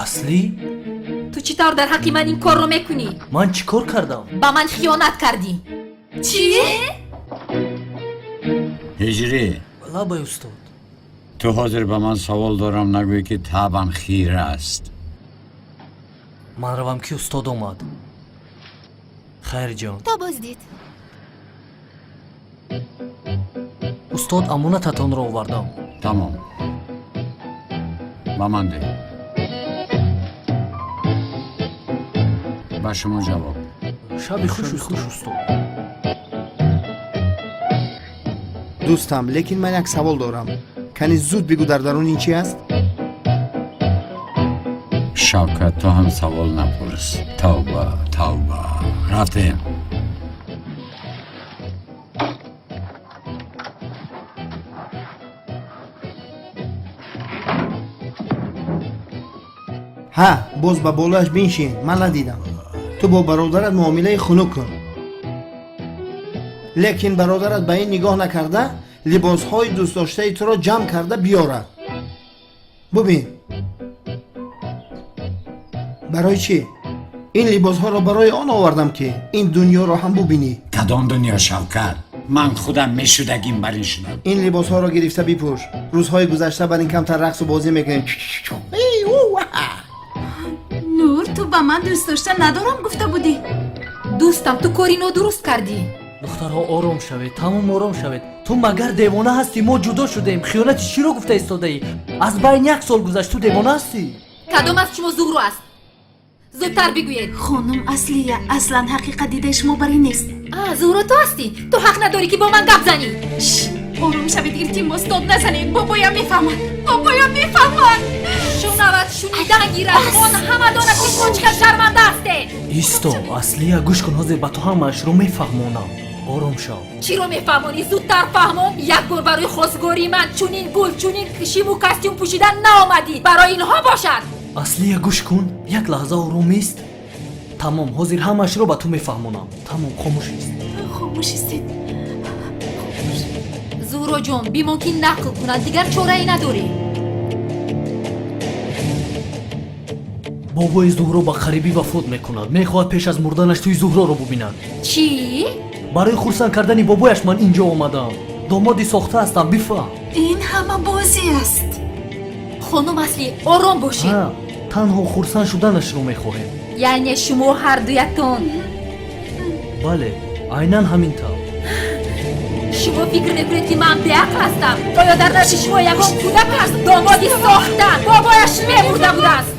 Аслӣ? Ту чӣ тавр дар ҳаққи ман ин корро мекунӣ? Ман чӣ кор кардам? Ба ман хиёнат кардӣ. Чӣ? Ҳиҷрӣ. Лабай, устод. Ту ҳозир ба ман савол дорам, нагӯй ки табам хира аст. Ман равам, ки устод омад. Хайрҷон. То боздид. Устод, амонататонро овардам. Тамом, ба ман деҳ. Ба шумо ҷавоб. Шаби хуш, устод. Дӯстам, лекин ман як савол дорам. Кани зуд бигӯ, дар дарун ин чӣ аст? Шавкат, ту ҳам савол напурс. Тавба, тавба. Рафтем. Ҳа, боз ба болояш биншин, ман надидам. Ту бо бародарат муомилаи хунук кун, лекин бародарат ба ин нигоҳ накарда либосҳои дӯстдоштаи туро ҷамъ карда биёрад. Бубин, барои чӣ ин либосҳоро барои он овардам, ки ин дунёро ҳам бубинӣ. Кадом дунё, Шавкат? Ман худам мешудагим бар ин шудам. Ин либосҳоро гирифта бипӯш. Рӯзҳои гузашта бар ин камтар рақсу бозӣ мекунем. Нур, ту ба ман дӯст дошта надорам гуфта будӣ. Дӯстам, ту кори нодуруст кардӣ. Духтарҳо, ором шавед, тамом, ором шавед. Ту магар девона ҳастӣ? Мо ҷудо шудем. Хиёнати чиро гуфта истодаӣ? Аз байн як сол гузашт, ту девона ҳастӣ? Кадом аз шумо Зуҳро аст? Зудтар бигӯед. Хонум Аслия, аслан ҳақиқат дидаи шумо бар ин нест. А, Зуҳро, ту ҳастӣ? Ту ҳақ надорӣ, ки бо ман гап занӣ. Ором шавед, илтимос, дод назанед. Бобоям мефаҳмад, бобоям мефаҳмад. Шунавад, шунидан гирад. Он ҳама донад, ки шумо чӣ қадр шарманда ҳастед. Исто, Аслия, гӯш кун, ҳозир ба ту ҳамаашро мефаҳмонам. Ором шав. Чиро мефаҳмонӣ? Зудтар фаҳмон. Як бор барои хостгории ман чунин гул, чунин шиму костюм пӯшидан наомадӣ. Барои инҳо бошад. Аслия, гӯш кун, як лаҳза ором ист. Тамом, ҳозир ҳамаашро ба ту мефаҳмонам. Тамом, хомӯш ист. Хомӯш истед. Зуҳроҷон, бимон, ки нақл кунад, дигар чорае надорӣ. Бобои Зуҳро ба қарибӣ вафот мекунад. Мехоҳад пеш аз мурданаш тӯи Зуҳроро бубинад. Чӣ? Барои хурсанд кардани бобояш ман инҷо омадаам. Домоди сохта ҳастам, бифаҳм. Ин ҳама бозӣ аст. Хонум Аслӣ, ором бошед. Танҳо хурсанд шуданашро мехоҳем. Яъне шумо ҳардуятон? Бале, айнан ҳамин тавр. Шумо фикр мекунед, ки ман беақл ҳастам? Оё дар назди шумо ягон кӯдак аст? Домоди сохта, бобояш мемурда будааст.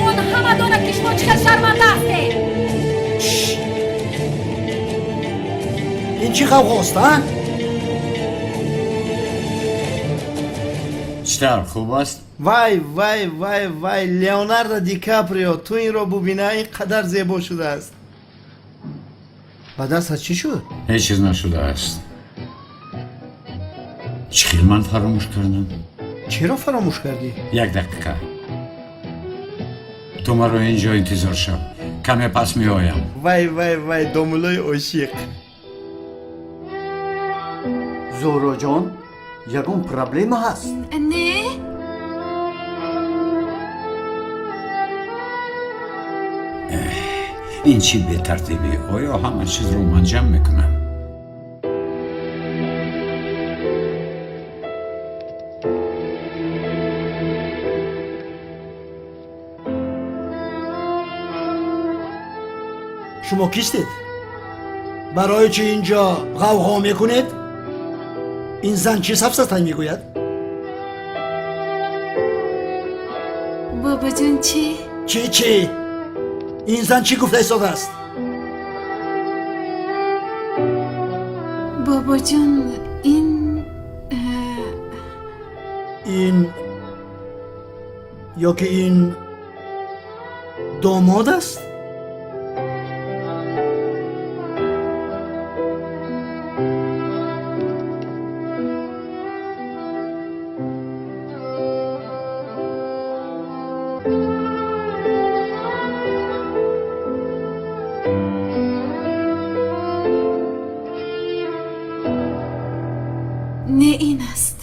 Он ҳама донад, ки шумо чӣ қадр шарманда ҳастед. Ин чӣ ғавғост, а? Чӣ тавр, хуб аст? Вай, вай, вай, вай, Леонардо Ди Каприо, ту инро бубина, ин қадар зебо шудааст. Ба дастат чӣ шуд? Ҳеҷ чиз нашудааст. Чӣ хел ман фаромӯш кардам? Чиро фаромӯш кардӣ? Як дақиқа, ту маро ин ҷо интизор шав, каме пас меоям. Вай, вай, вай, домулои ошиқ. Зуҳроҷон, ягон проблема ҳаст? Не. Ин чӣ бетартибӣ? Оё ҳама чизро ман ҷамъ мекунам? Шумо кистед? Барои чӣ инҷо ғавғо мекунед? Ин зан чӣ сафсатай мегӯяд? Бобоҷон, чӣ? Чӣ, чӣ? Ин зан чӣ гуфта истодааст? Бобоҷон, ин Ин ё ки ин домод аст? Не, ин аст.